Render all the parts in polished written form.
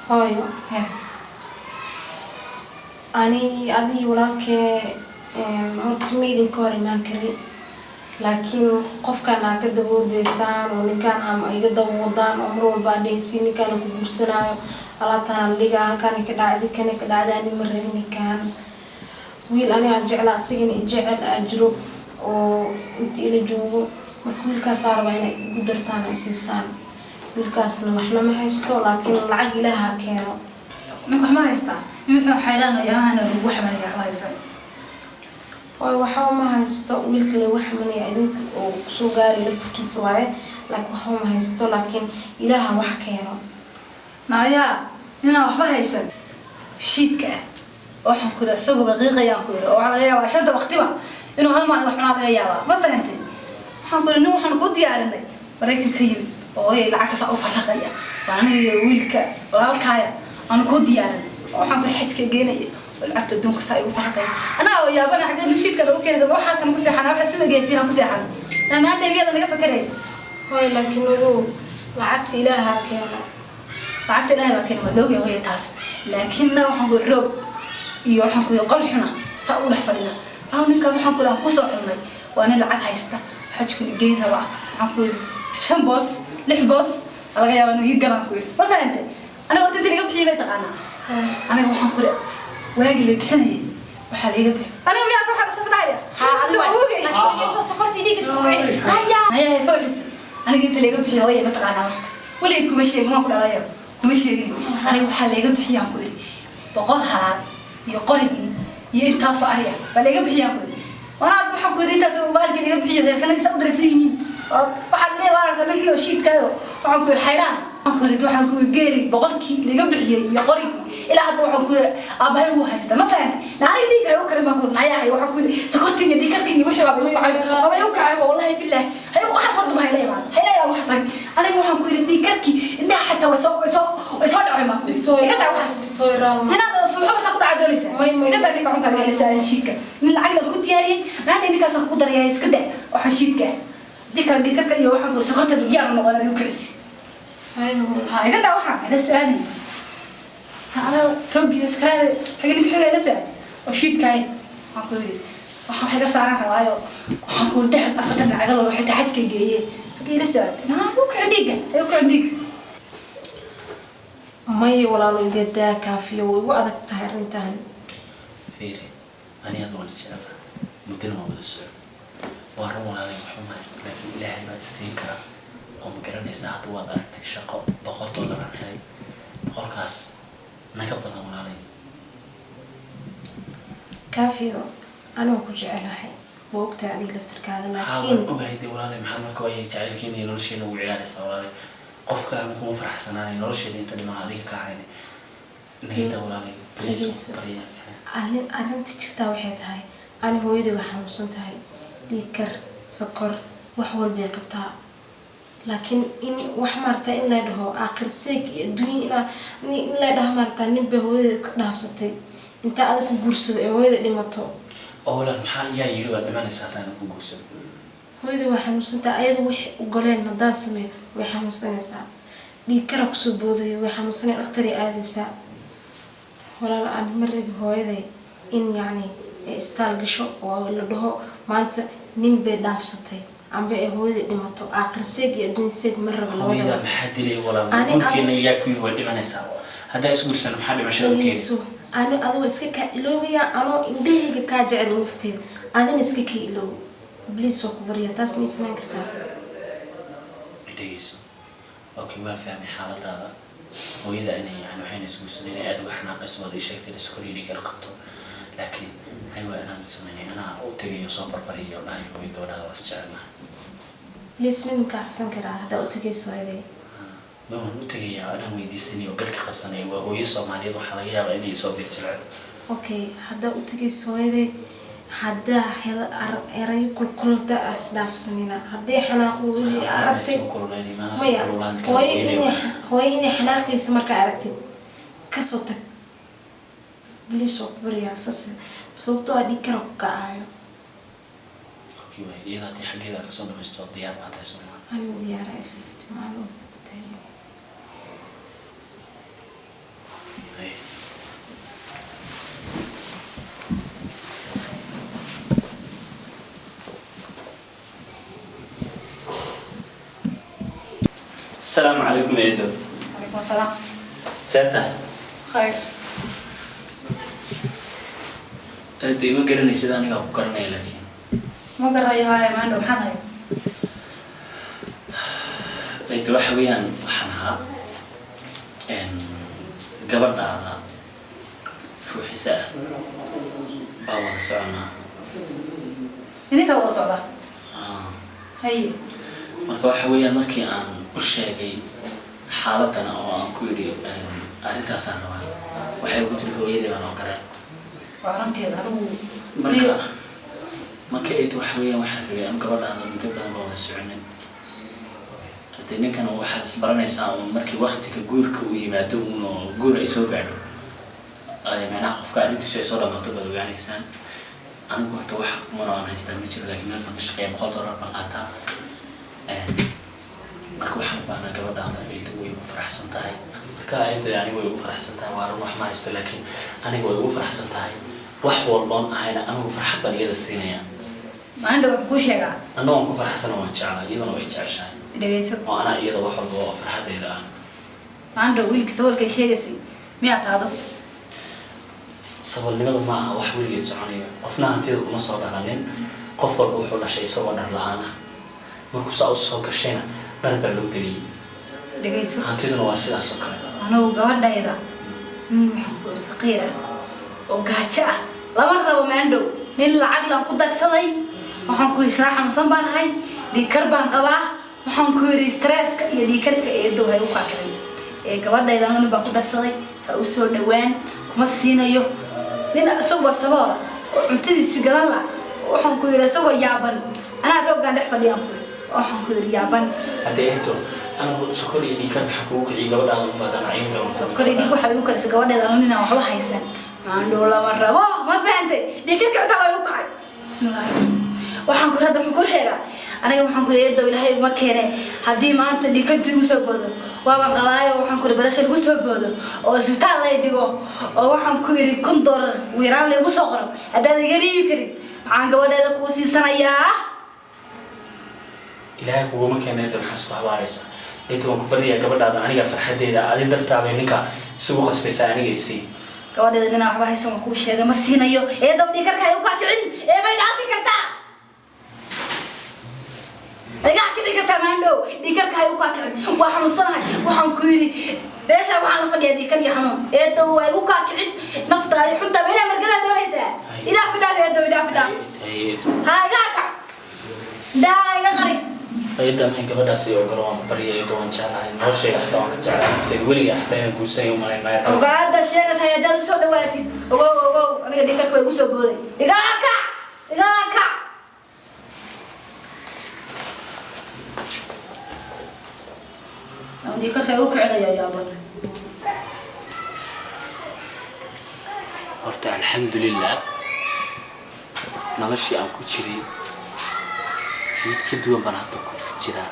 Hooyo. Hee. Ani adigii walaalkee horta ma idinka hor imaan karin, laakiin qofkan aa ka daboodeysaan oo ninkaan ama iga daba wadaan oo mar walba aa dhehaysiin ninkaan ku guursanaayo, alaabtaan la dhigaa, halkaan ka dhacday, kana ka dhacday. Ani ma rabin ninkaan. Wiil ani aan jeclaa, asigana i jecel aa jiro oo inta ila joogo. Marka wiilkaasaa rabaa inay igu dartaan oo isiisaan. Wiilkaasna waxna ma haysto, laakiin lacag Ilaaha keeno. Ninka wax ma haystaa? Nin wuxuu xayraan oo yamahana lagu xamanaya waxba haysan. Waayo, waxba ma haysto. Wiilka le wax manaya idinka oo kusoo gaaray laftirkiisa waaye, laakiin waxba ma haysto, laakiin Ilaaha wax keeno. Maayaa, ninaan waxba haysan, shiidka ah, waxaan ku yidhi isaguba qiiqayaan ku yidhi, oo waxaa laga yaabaa shanta waqtiba inuu hal maalin wax cunaa laga yaabaa. Ma fahantay? Waxaan ku yidhi nin waxaan kuu diyaarinay Maraykan ka yimid oo hooyay lacagtaas u farraqaya. Waa aniga iyo wiilka walaalkaaya aanu kuu diyaarinay, oo waxaan ku yidhi xajka geenaya oo lacagta adduunka saa igu farraqaya. Anaa oo yaabana, xagga nin shiidka lagu keenaysa? Waxaasan ku seexana, waxaa soo egaya fiiran ku seexana dhammaan miyada naga fakaraya. Hooy, laakiin ogow, lacagta Ilaaha keeno. Lacagta Ilaahay baa keena, waa loogaya hooya taas, laakiinna waxaan ku yidhi roog iyo waxaan ku yidhi qol xuna saa u dhex fadhina. Aw, ninkaas waxaan ku yidhi aan kusoo xulnay waa nin lacag haysta, xajkuna geyn rabaa. Waxaan ku yidhi shan boos, lix boos aa laga yaabaa inuu ii galaan ku yidhi. Ma fahantay? Aniga horta inta laga bixiyay bay taqaanaa. Aniga waxaan ku yidhi waagii la bixinayay waxaa laiga bixi aniga miyaa waxaa saas dhahaya. Haya, fawxis, aniga inta laiga bixiyo hooya ma taqaanaa? Horta weligay kuma sheegin, waan ku dhalayo kuma sheegin. Aniga waxaa laiga bixiyaan ku yidhi 100 halaad iyo qorigii iyo intaasoo ari ah baa laiga bixiyaan ku yidhi. Wanaad waxaan ku yidhi intaas bahalkii laiga bixiyo, reerkanaga saa u dharagsan yihiin. Waxaad leeyahay waanasa nin xun oo shiidkaayo. Waxaan ku yidhi xayraan, waxaan ku yidhi geeli 100-kii laga bixiyey iyo qorigii ilaa hadda waxaan ku yidhi aabahay wuu haystaa. Ma fahanti? Aniga dhiigga hay u karin baan ku yidhi nayahay. Waxaan ku yidhi sokortii iyo dhiigkarkii iyo wixii baaba igu kacay, waaba igu kacay wallahi billahi. Hay wax farduma hayla imaan, hayla imaan waxaas. Aniga waxaan ku yidhi dhiigkarkii indhaha xataa way soo dhaceen baan ku yidhi. Iga daa waxaas. Inaad suuxo markaa ku dhaca doonaysaa. Iga daa ninka cunka laga helayaa shiidka. Nin lacag la ku diyaariyey maanta ninkaas ku darayaa. Iska daa waxaan shiidka ah, hadii kale dhiigkarka iyo waxaan ku yidhi sokorta diyaar noqon adigu kicisi. Ha, iga daa waxaan ila su-aalay. Ana roogii iskaraade xaga ninka xiga ila su-aal oo shiidkaay. Waxaan ku yidhi waxaan wax iga saaran rabaayo. Waxaan ku yidhi dahab 40 lacaga lolo xitaa xajka geeye xagga ila su-aal. Naa u kicin dhiigga, ay u kicin dhiigga. Maya walaalo, iga daa Kaafiyo, way igu adag tahay arrintan. Fiiri, ani hadda waan isjecelahay, muddana waan wada socon. Waa run walaalay, waxba ma haysto, laakiin Ilaahay baa isiin kara oo ma garanaysaa. Hadda waad aragtay, shaqo $100 aan helay, 100-kaas naga badan walaalay. Kaafiyo, aniga ku jecelahay, waa ogtahay adiga laftirkaada. Haa. Laakiin Waan ogahay dee walaalay. Maxaad marka waayay jacaylkeena iyo nolosheena ugu ciyaaraysaa walaalay? Qof kale ama kuma faraxsanaanay nolosheeda inta dhiman adiga ka hayna. Nagayda walaalay, please. Dhegeyso. Barya. Arrinta jirtaa waxay tahay, ani hooyadii waa xanuunsan tahay, dhiig kar, sokor, wax walbay qabtaa. Laakiin in wax maarata in la dhaho aakhir seeg iyo adduunya inaa in la dhaho maarata nin bay hooyada ka dhaafsatay intaa adag ku guursado ee hooyada dhimato. Oo walaal, maxaa yaa yidhi waad dhimanaysaa haddaan ku guursado? Hooyada waa xanuunsantahay, ayadu waxay ogoleen haddaan sameeyo way xanuunsanaysaa, dhiig kara kusoo boodayo, way xanuunsanay, dhakhtaray aadaysaa. Walaal, aan ma rabi hooyaday in yacni ay istaal gasho oo la dhaho maanta nin bay dhaafsatay amba ay hooyada dhimato. Aakhir seeg iyo adduun seeg ma rabo. Hooyada labadaba. Maxaa dilay walaal? Guurkeena yaa ku yiri way dhimanaysaa? Haddaa isguursano maxaa dhimashada u keeni? Dhageyso, ani adigoo iska kaa iloobaya, anoo indhahayga kaa jecel nafteed, adina iska kaa iloob, please, oo ku barya. Taas ma samayn kartaa? Dhegeyso, okay, waan fahmay xaaladaada. Hooyada inay yani waxayna isguursadeen inay aad uga xanaaqayso waad ii sheegtay, in iskor yidhi kala qabto, laakiin hay waa inaan sameynay. Anaa u tegayo, soo barbariyo, dhahay hooyo gabadhaada waa isjecelnahay. Please, mid makaa xabsan karaa haddaa u tegayso hooyaday? Ma waan u tegayaa, anaan weydiisanay oo garhka qabsanay. Waa hooyo Soomaaliyeed, waxaa laga yaabaa inay soo birjilcdo. Okay, haddaa u tegayso hooyaday, haddaa erayo kulkulda ah isdhaafsanina, hadday xanaaqdo hooyadii aragtay. Maya, hooyo inay xanaaqaysa markaa aragtid, kasoo tag, please, oo ku baryaa saas, sababtoo ah dhiig kara ku kacayo. Okay, waay, iyada haddii xaggeeda aad kasoo dhamaysto, diyaar baa tahay Soomaa? Ani diyaara, maalin. Haye. Asalaamu calaykum eedo. Calaykum asalaam. See tahay? Khayr. Eedo, ima garanaysid, anigaa ku garanaya laakiin. Ma garanayo haaye, maandhow maxaad hay? Eedo, waxa weeyaan waxaan ahaa gabadhaada fuuxisa ah baa wada soconaa. Idinkaa wada socda? Ah. Haye. Marka waxa weeyaan markii aan u sheegay xaaladana oo aan ku yidhi arrintaasaan rabaa, waxay ugu tiri hooyadii baan oo garan. Waa runteeda anigu. Marka eedo, waxa weeyaan waxaan rabay anu gabadhaada muddo badan baa wada soconay. Hadee ninkan waxaad isbaranaysaa uun markii waktiga guurka uu yimaado uun oo guur ay soo gaadho, ay macnaha qofka arrintiisu ay soo dhamaato baad ogaanaysaan. Anigu horta wax mana aan haystaa ma jiro, laakiin meel baan ka shaqeeya, $100 baan qaataa. Marka waxaan u baahnaa gabadhaada eedo, way ugu faraxsan tahay. Marka eedo, anigu way ugu faraxsan tahay, waa run wax ma haysto, laakiin aniga way ugu faraxsan tahay. Wax walboon ahayna anigu farxad baan iyada siinayaa. Maandhow, waxaan kuu sheegaa. Anna waan ku faraxsana, waan jeclaa, iyaduna way jeceshahay. Dhegeyso. Oo anaa iyada wax walba oo farxadeyda ah. Maandhow, wiilkii saboolkay sheegaysay miyaa taado? Saboolnimadu ma aha wax weligeed soconaya. Qofna hantida kuma soo dhalanin. Qof walba wuxuu dhashay isagoo dhar la-aan ah, markuu saa u soo gashayna dhar baa loo geliyey. Dhegeyso. Hantiduna waa sidaas oo kale. Anigu gabadhayda nin waxaan ku iri faqiir ah oo gaajo ah lama rabo. Maandhow, nin lacag laan ku darsaday waxaan ku isnaa xanuunsan baan ahay, dhiigkar baan qabaa. Waxaan ku yidhi stresska iyo dhiigkarka eedow hay u kaakicin ee gabadhayda anigu nin baan ku darsaday ha u soo dhowaan, kuma siinayo nin isagoo saboola oo cuntadiisi gadan la. Waxaan ku yidhi isagoo yaaban anaa rooggaan dhex fadhiyaan ku yidhi, waxaan ku yidhi yaaban. Haddee eedo, anigu sokor iyo dhiigkar maxaa kugu kiciyay? Gabadhaada unbaa danacayn gaban. Kole dhiig waxaad igu karisay gabadheeda anu ninaan waxba haysan maandhow lama rabo, ma fahantay? Dhiigkarka xitaa waa igu kacay. Bismillahi, waxaan ku hadda muxuu kuu sheegaa aniga? Waxaan ku leeyahay Ilaahay iguma keene, haddii maanta dhiigkantu igu soo boodo, waaban qabaayo, waxaan ku barasha igu soo boodo oo isbitaal lay dhigo oo waxaan ku yidhi $1000 ugu yaraan laygu soo qoro, haddaad iga dhiibi karin maxaan gabadheeda kuu siisanayaa? Ilaahay kuguma keena eedo, maxaa isku habaaraysaa? Eedo, waan ku baryayaa, gabadhaada aniga farxadeeda adi dartaabay ninka isugu qasbaysaa, aniga isii. Gabadheeda ninaan waxba haysan waan kuu sheegay, ma siinayo. Eedow, dhiigkarka hay u kaakicin ee may dhaafi kartaa, iga kici kartaa. Maandhow, dhiigkarka hay u kaakicin, waa xanuunsanahay. Waxaan ku yidhi meesha waxaan la fadhiyaa dhiigkar iyo xanuun. Eedow, waa igu kaakicin nafta ay xuntaa inaa margalaa doonaysaa. Idhaaf, idhaaf eedow, idhaaf, idhaaf. Ha iga kac, daa iga qari. Eedo, amin gabadhaas iyo ogolo, waan ku baryaya eedo, waan jeclahay, noloshayda xataa waan ka jeclahay, naftayda weligaa xataa inaan guursanay u malayn maayo. Ogaada sheegas hay haddaad usoo dhawaatid, ogow, ogow, aniga dhiigkarka waa igu soo booday. Iga kac, iga kac. Dhiigkarka igu kicinaya yaaban. Horta alxamdulilah, noloshii aan ku jiray mid ka duwan baan hadda ku jiraa,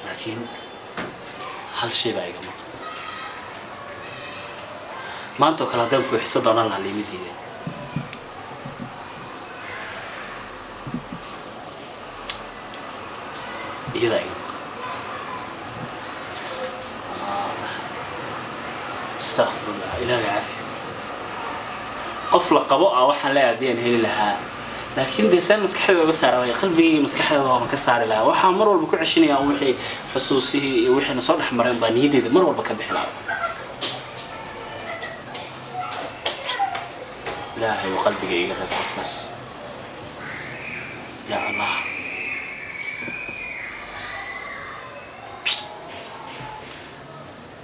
laakiin hal shay baa iga maqan. Maanta oo kale haddaan fuuxiso doonan lahaa liimidiida. Iyadaa iga maqan. Astaqfirullah, Ilaahay caafi. Qof la qabo ah waxaan leeyahay haddii aan heli lahaa, laakiin dee saan maskaxdayda uga saara waaya, qalbigayga maskaxdayda waaba ka saari lahaa. Waxaan mar walba ku ceshinayaa wixii xusuusihii iyo wixii na soo dhex mareen baa niyaddayda mar walba ka bixi lahaa. Ilaahay uu qalbiga iga reeb qofkaas, ya Allah.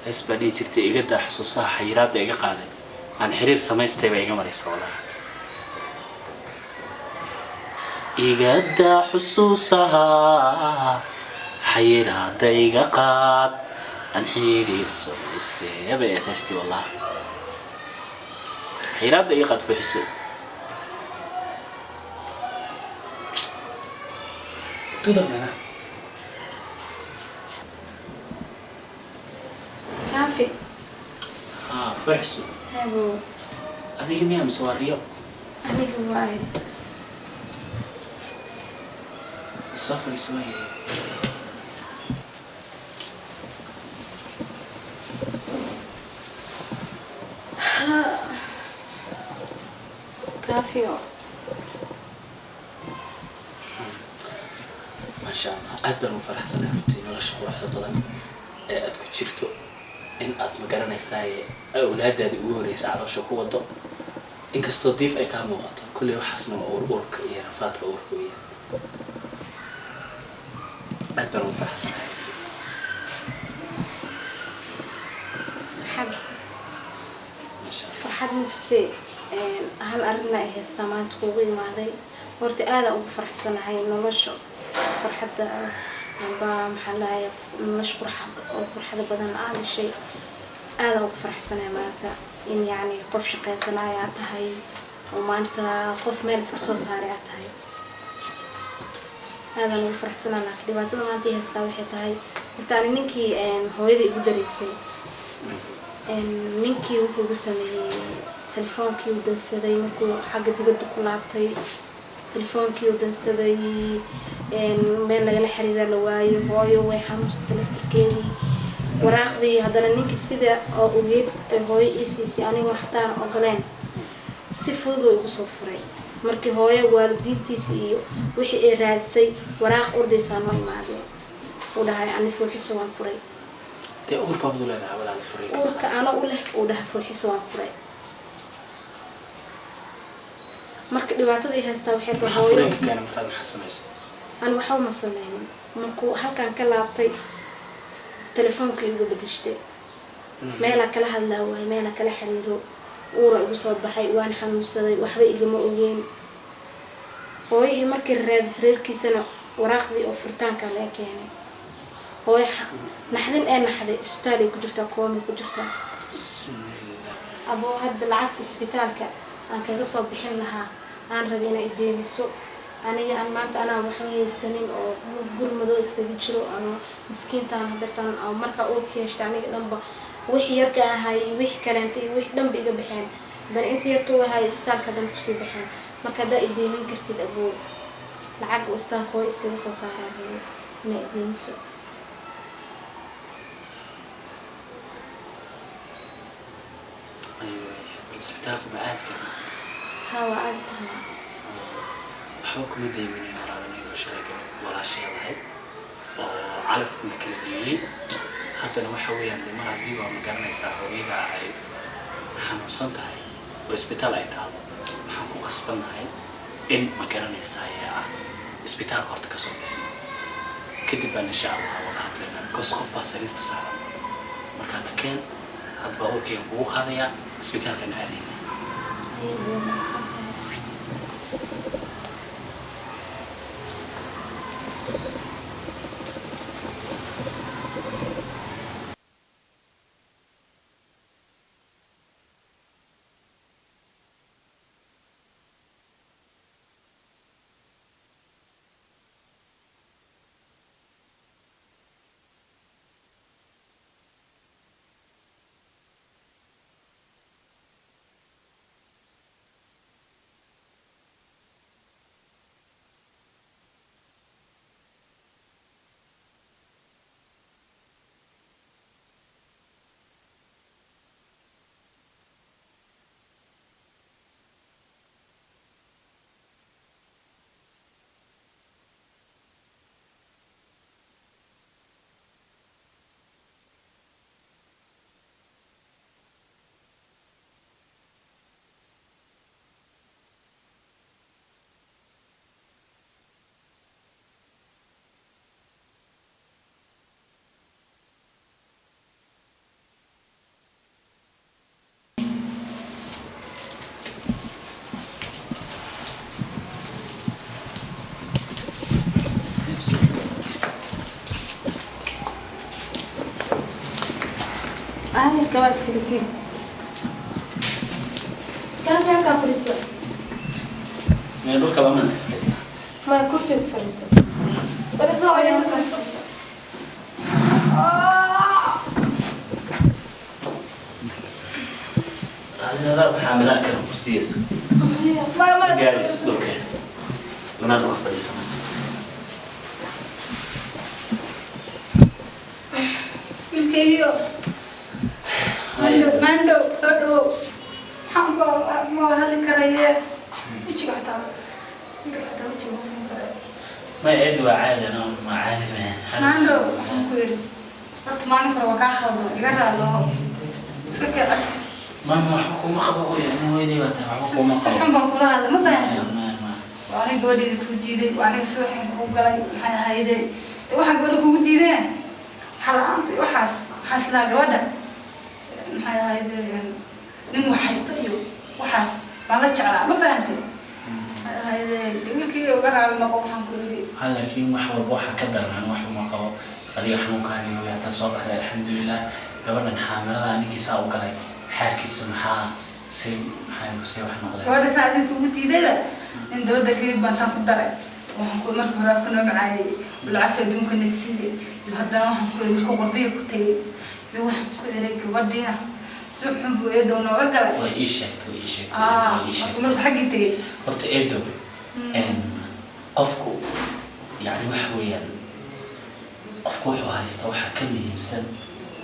Hees baa dhihi jirtay iga daa xusuusaha xayiraadda iga qaaday, aan xiriir samaystay baa iga maraysa walahi. Iga daa xusuusaha xayiraadda iga qaad, aan xiriir samaystay bay ahayd heestii wallahi. Xayiraadda iga qaad fuuxiso. Tudo bem, né? Fooxiso. Habo. Adiga miyaa mise waa riyo? Aniga waaye. Soo fadhiiso waayahay. Kaafiyo. Maasha Allah, aad baan ugu faraxsanahay runtii nolosha quruxda badan ee aad ku jirto, in aad ma garanaysaaye awlaadaada ugu horreysa caloosha ku wado, inkastoo diif ay kaa muuqato. Kolley waxaasna waa uur, uurka iyo rafaadka uurka weeyaan. Aad baan ugu faraxsanahay runtii. Farxad. Maasha Allah. Farxad ma jirtee, hal arrinna ay haystaa maanta kuugu imaaday. Horta aadaan ugu faraxsanahay nolosha farxadda amba maxaa lahaye nolosha qurxa oo qurxada badan aa dhashay. Aadaan ugu faraxsanahay maanta in yacni qof shaqaysanaya aad tahay oo maanta qof meel iska soo saaray aad tahay. Aadaan ugu faraxsanahay, laakiin dhibaatada maanta i haystaa waxay tahay, horta ani ninkii hooyada igu dareysay, ninkii wuxuu igu sameeyey telefoonkii uu dansaday markuu xagga dibadda ku laabtay. Telefoonkii uu dansaday, meel lagala xiriira la waayo. Hooyo way xanuunsatay laftirkeedii. Waraaqdii haddana ninkii sida oo ogeed ee hooyo ii siisay, anigoo xataan ogoleen, si fudud oo igu soo furay. Markii hooyo waalidiintiisa iyo wixii ay raadisay, waraaq ordaysaa noo imaadeen, uu dhahay ani Fuuxiso waan furay. Dee uur baabad u leedahay walaal, furiinka. Uurka ano u leh uu dhahay Fuuxiso waan furay. Marka dhibaatada ay haystaa waxay tahay Maxaa hooyo furiinka keena markaad maxaa samayso? Aan waxba ma sameynin. Markuu halkan ka laabtay, telefoonka igu bedeshtay, meelaa kala hadlaa waay, meelaa kala xiriiro. Uura igu soo baxay, waan xanuunsaday, waxba igama ogeen. Hooyihii markii raadis reerkiisana, waraaqdii oo furitaanka laga keenay. Hooyo naxdin ee naxday, isbitaalay ku jirtaa, koomay ku jirtaa. Bismillah. Aboo, hadda lacagta isbitaalka aan kaga soo bixin lahaa aan rabay inay ideemiso. Aniga aan maanta anaa waxba haysanin oo gurmadoo iskaga jiro ama miskiintaan hadartaan oo markaa uurka yeeshta, aniga dhanba wixii yarka ahay iyo wixii kaleenta iyo wixii dhanba iga baxeen. Haddana inta yarta u ahay isbitaalka haddana kusii baxeen. Marka haddaa ideemin kartid aboo, lacag uu isbitaalka hooyo iskaga soo saaraa rabay inay ideemiso. Ayuu, bal isbitaalka ma aadi karnaa? Haa, waa aadi karnaa. Waxba kuma deyminayo walaal, anigoo shalay gabadh walaashay lahayd oo calafkuna kala geeyey. Haddana waxa weeyaan de mar haddii waa ma garanaysaa hooyada ay xanuunsan tahay oo isbitaal ay taalo, waxaan ku qasbannahay in ma garanaysaa ee ah isbitaalka horta kasoo bixino, kadib baan insha Allah wada hadlaynaa, because qof baa sariirta saaran. Markaana keen had baabuurkaygan kugu qaadayaa, isbitaalkana aadayna. Ayay, waa mahadsan tahay. Aayarka waa iskaga sii. Kaafi, halkaa fadhiiso. Meel dhulka baa maan iska fadhiistaa? Maya, kursiga ku fadhiiso. Fadhiiso, Hooyo, hooyo. halkaa fadhiiso. Adiga xaamilaa kale ku siiyeyso. Maya, maya. Gaadis dhulkeen. Banaan dhulka fadhiisana. Wiilkaygiio. Maandhow, soo dhawow. Maxaan ku ma hadli karaye? Wejiga xataa, wejiga xataa, wejiga ma furin karayo. Ma eed, waa caadi, anaa ma caadi ma. Maandhow, waxaan ku yidhi horta maalin kale waa kaa khaldan, iga raalo, iska kee. Mama, waxba kuma qabo hooyo, ani hooyaday baa tahay, waxba kuma Si qabo. xun baan kula hadlay, ma fahanti? Maya, maya, maya. Waa aniga gabadheeda kuu diiday, waa aniga sida xun kuu galay. Maxay ahayde waxaan gabadha kugu diideen? Maxaa la-aanta waxaas, waxaas laa gabadha, maxay ahayde, nin wax haysta iyo waxaas baan la jeclaa, ma fahantay? Maxay ahayde, wiilkii uga raali noqo, waxaan ku yidhi. Ha, laakiin wax walba waxaa ka daran, wax uma qabo adiga xanuunkaagi way hadda soo baxday, alxamdulilah. Gabadhan xaamilada ninkiisaa u galay, xaalkiisa maxaa, si maxay see wax noqdeen? Gabadha saa adin kugu diidayba in dabadda kamid baan taan ku daray. Waxaan ku markii hore afka noo macaayay, lacagta adduunkana siiyey, iyo haddana waxaan ku markuu qurbiga ku tegey iyo waxaan ku iray gabadhiina si xun buu eedow nooga galay. Way ii sheegtay, way ii sheegtay. Ah. Way ii Markuu sheegtay. Markuu xaggii tegey. Horta eedo, qofku yani waxa weeyaan, qofku wuxuu haysta waxaa ka muhiimsan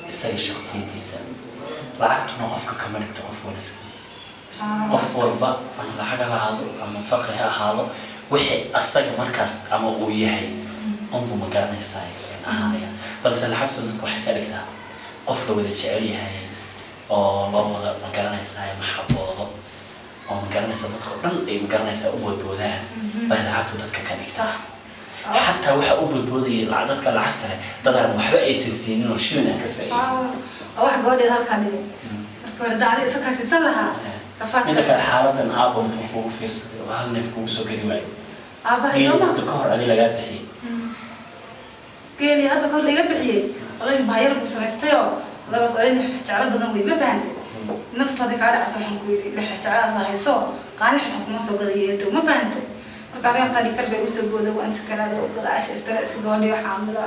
isaga shakhsiyadiisa. Lacagtuna qofka kama dhigto qof wanaagsan. Qof walba ama lacag ha ahaado ama faqri ha ahaado, wixii asaga markaas ama uu yahay unbuu, ma garanaysaa, ahaanaya. Balse lacagtu dadka waxay ka dhigtaa qof la wada jecel yahay oo loo wada, ma garanaysaa, maxaboodo oo, ma garanaysaa, dadka oo dhan ay, ma garanaysaa, u boodboodaan bay lacagtu dadka ka dhigtaa. Xataa waxa u boodboodayay dadka lacagta leh dadaan waxba aysan siinin oo shilin aan ka faa'iidin. Wax gabadheeda halkaa dhigay marka hore dacdi isa kaa siisan lahaa rafaadka. Midda kale, xaaladan aabba muxuu kugu fiirsaday oo hal neef kugu soo geli waayay? Aabbahay Geeli sooma hadda ka hor adi lagaa bixiyey. Geeli hadda kahor laga bixiyey, odayga bahayar buu samaystayoo odagaas oday lex jeclo badan wey, ma fahantay? Naftaada kaa dhacsa, waxaan ku yidhi lex jecladaas hayso, qaali xitaa kuma soo gadayo eedow, ma fahantay? Marka aniga hataa dhikar bay usoo gooda, waan sakaraada oo gadaasha istara iska gabadhiyo xaamila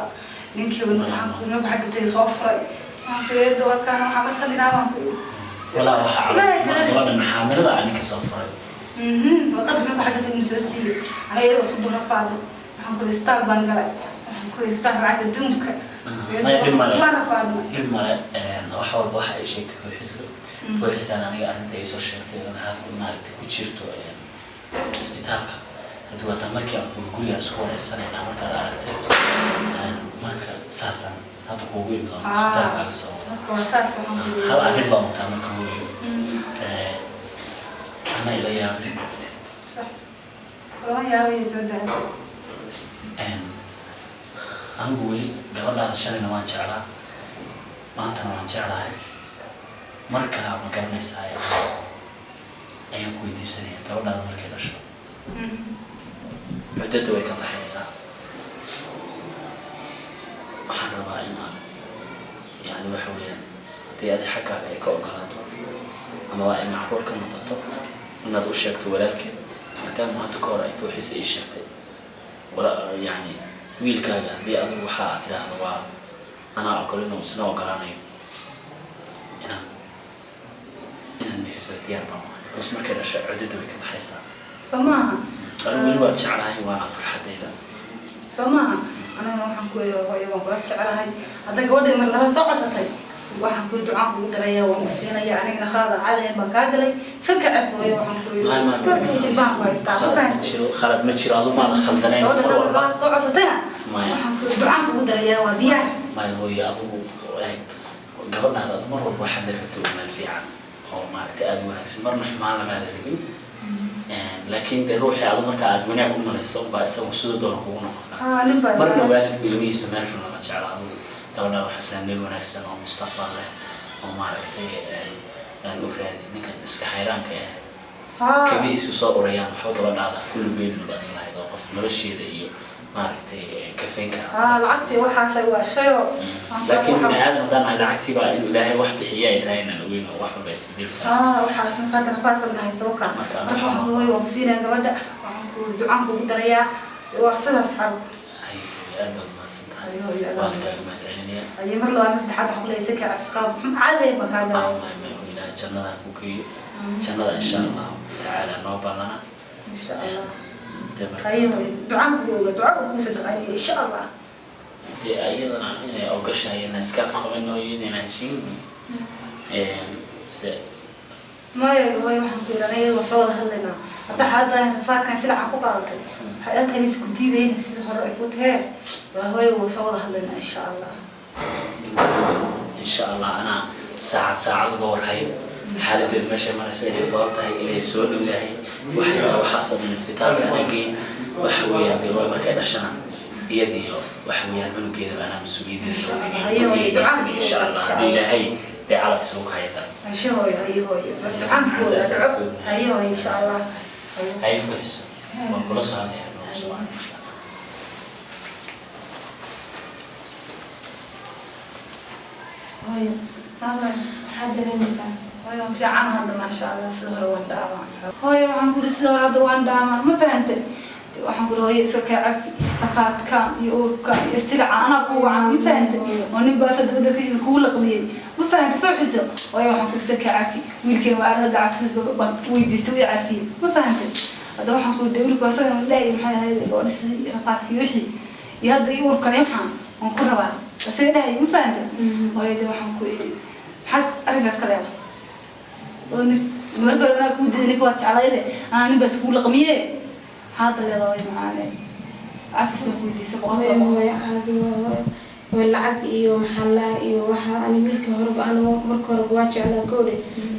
ninkii waxaan ku yidhi markuu xagga tagay soo furay. Waxaan ku yidhi eedow, halkaan waxaan la fadhinaa, baan ku yidhi. Walaa waxaa Ilaahay taladiis. gabadhan xaamilada ah ninka soo furay. Waqad markuu xagga tagay soo siiyey, aniga iyadoo isku dul rafaaday. Waxaan ku yidhi isbitaal baan galay, waxaan ku yidhi isbitaalka lacagta adduunka. Maya, dhib male. Waan rafaadnay. Dhib male. Wax walba waxa ay sheegtay kooxiso kooxisaan, aniga arrinta ay soo sheegtay in hadda maaragtay ku jirto isbitaalka. Haddii waata markii aan kugu guriga isku wareysanayna markaad aragtay, marka saasaan hadda kuugu imid oo isbitaalka aga soo wada. Marka waa saas, waxaan ku yidhi. Hal arrin baan wataa marka hooyo, ana ila yaabtay. Sax. Lama yaabaya, soo daa. Anigu weli gabadhaada shalayna waan jeclaa, maantana waan jeclahay. Mar kalaa, ma garanaysaa, ayaan ku weydiisanaya gabadhaada markay dhasho cuddada way ka baxaysaa. Waxaan rabaa inaan yani waxa weeyaan, haddii adi xaggaaga ay ka ogolaato ama waa ay macquul ka noqoto, inaad u sheegto walaalkeed, maadaama hadda ka hor ay fooxisa ii sheegtay wala yani wiilkaaga, haddii adigu waxa aad tidhaahdo waa anaa ogol, inuu isna ogolaanayo, inaan mehersado diyaar baan uhay, because markay dhasho cuddada way ka baxaysaa. Soo maaha? Anigu weli waan jeclahay, waana farxadayda. Soo maaha? Anigana waxaan ku yidhi hooyo, waan kula jeclahay. Hadda gabadha mar laba soo codsatay, waxaan ku yidhi ducaan kugu daraya, waan ku siinaya. Anigana khalad aan caadayn baan kaa galay, iska kacaf hooyo, waxaan ku yidhi dalka ijir baan ku haystaa, ma Khalad ma fahamtay? jiro, khalad ma jiro, adu maada khaldanayn Gabadha mar hadda walba. mar soo codsatayna Maya. waxaan ku yidhi ducaan kugu daraya, waa diyaar. Maya hooyo, adigu eeg gabadhaada, adu mar walba waxaad la rabtay meel fiican oo maaragtay aada u wanaagsan, marna xumaan lamaada rabin. Laakiin dee ruuxii adu marka aad wanaag u malayso unbaa isagu siduu doona kugu noqon karaa. Aa, nin baa Marna waalidku ilmihiisa meel xun lama jecla. Adigu gabadhaa waxaa isla meel wanaagsan oo mustaqbal leh oo maaragtay aan u raadin ninkan iska xayraanka ah, kabihiisu soo urayaan, waxba gabadhaada kulligeeduna ba islahayd oo qof nolosheeda iyo maaragtay kafayn kara. Lacagtii waxaasay waashayoo. Laakiin bini aadam haddaan nahay, lacagtii baa inuu Ilaahay wax bixiya ay tahay inaan ogeyn oo wax walba isbedeli kara. Waxaas markaa tarafaad badan haysta waka. Marka marka waxaan kugu waan ku siinaya gabadha, waxaan ku ducaan kugu darayaa, waa sidaas xaalku. Hay, aad baad mahadsan tahay. Ayo, iyo Waana kaaga mahad celinaya. Ayo, mar labaad, mar saddexaad waxaan ku leeyahay sika cafqaab xun caadi baan kaa galay. Ilaahay. Jannada ha ku geeyo, jannada insha Allahu tacaala noo ballana. Insha Allah. Dee marka Haye hooyo, ducaan kugu oga, duca kuusoo ducaynaya insha Allah. Dee ayadana inay ogashahay inaan iska afqabano iyo inaan heshiin se. Maya hooyo, waxaan ku yidhi aniga waa soo wada hadlaynaa. Hadda xaaladdan rafaadkan silaca ku qaadatay, waxay ila tahay in isku diidayna sida hore ay ku tahee. Waa hooyo, waa soo wada hadlaynaa insha Allah. Insha Allah anaa saacad saacad uga warhayo xaaladeed meeshay marayso, inay fool tahay, inay soo dhowdahay, waxay tahay waxaasoo dhan isbitaalka anaa geyn. Waxa weeyaan dee waa markay dhashana iyadiyo waxa weeyaan cunugeedaba anaa mas-uuliyadeeda. Haye hooyo, ducaan la insha Allah, haddii Ilaahay dee calaf isugu hayata. Haye hooyo, haye hooyo, ducaan ku oga, duco. Haye hooyo, insha Allah. Hay furiso, waan kula soo hadlayaa noo soo wacan insha Allah. Hooyo, Hooyo. Maxaad dareemaysaa? Hooyo, waan fiican hadda, maasha Allah. Sida hore waan dhaamaa hooyo, waxaan kuri sida hore hadda waan dhaamaa, ma fahantay? Waxaan kuri hooyo iska kay cafi rafaadkan iyo uurka iyo silaca, anaa kuu wacan, ma fahantay? Oo nin baa soo dabada ka yimi kugu laqdiyey, ma fahantay? Fawxiso hooyo, waxaan kuri iska kay cafi. Wiilkeen waa arad hadda cafis baan weydiistay, way cafiyey, ma fahantay? Hadda waxaan kuri dee wiilku asaga dhahay maxay ahayd oo dhisay rafaadkii wixii iyo hadda iyo uurkan iyo waxaan waan ku rabaa asaga dhahay, ma fahantay? Hooyo, dee waxaan ku idhi maxaad arrinkaas ka leedahay? Oo nin marka hore anaa kuu diiday, ninka waa jeclayde, anaa nin baa iskugu laqmiye, maxaad leedahay hooyo macaane? Cafis baan ku weydiisay boqolkiiba Hooyo. boqol. Hooyo, caadi waa hooyo. Hooyo, lacag iyo maxaa la iyo waxa ani wiilka horeba anigu marka horeba waa jeclaa gowdhe,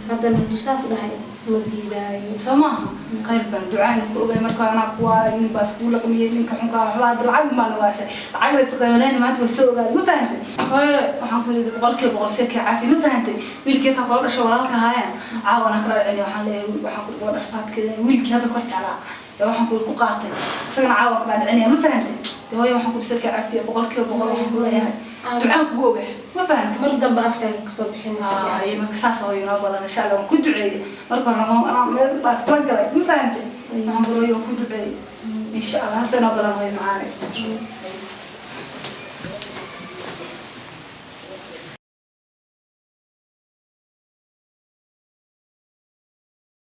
haddana hadduu saas dhahay ma diidaayo. Soo maaha? Khayr baan ducaana ku ogay. Marka hore anaa ku waaray, nin baa iskugu laqmiyey, ninka xunkaa waxba hadda lacag baan ogaashay, lacag la isqiimaleen maanta waa soo ogaaday, ma fahantay? Hooyo, waxaan ku yidhi 100% see kay caafi, ma fahantay? Wiilkii halkaa kula dhasho walaalka ahaayeen caawana kala dhicin, waxaan leeyahay waxaan ku gabadha rafaadkeeda wiilkii hadda kor jeclaa yaa waxaan ku ku qaatay, isagana caawa kala dhicinaya, ma fahantay? Dee hooyo, waxaan ku yidhi see kay caafiya 100%, waxaan ku leeyahay ducaan kugu ogahay, ma fahantay? Mar dambe afkaaga kasoo bixinaysa. Ay, marka saas hooyo noo badan insha Allah. Waan ku duceeyey marka hore, anaa meel baa iskula galay, ma fahantay? Waxaan ku hooyo waan ku duceeyey insha Allah, hase noo badan hooyo macaane.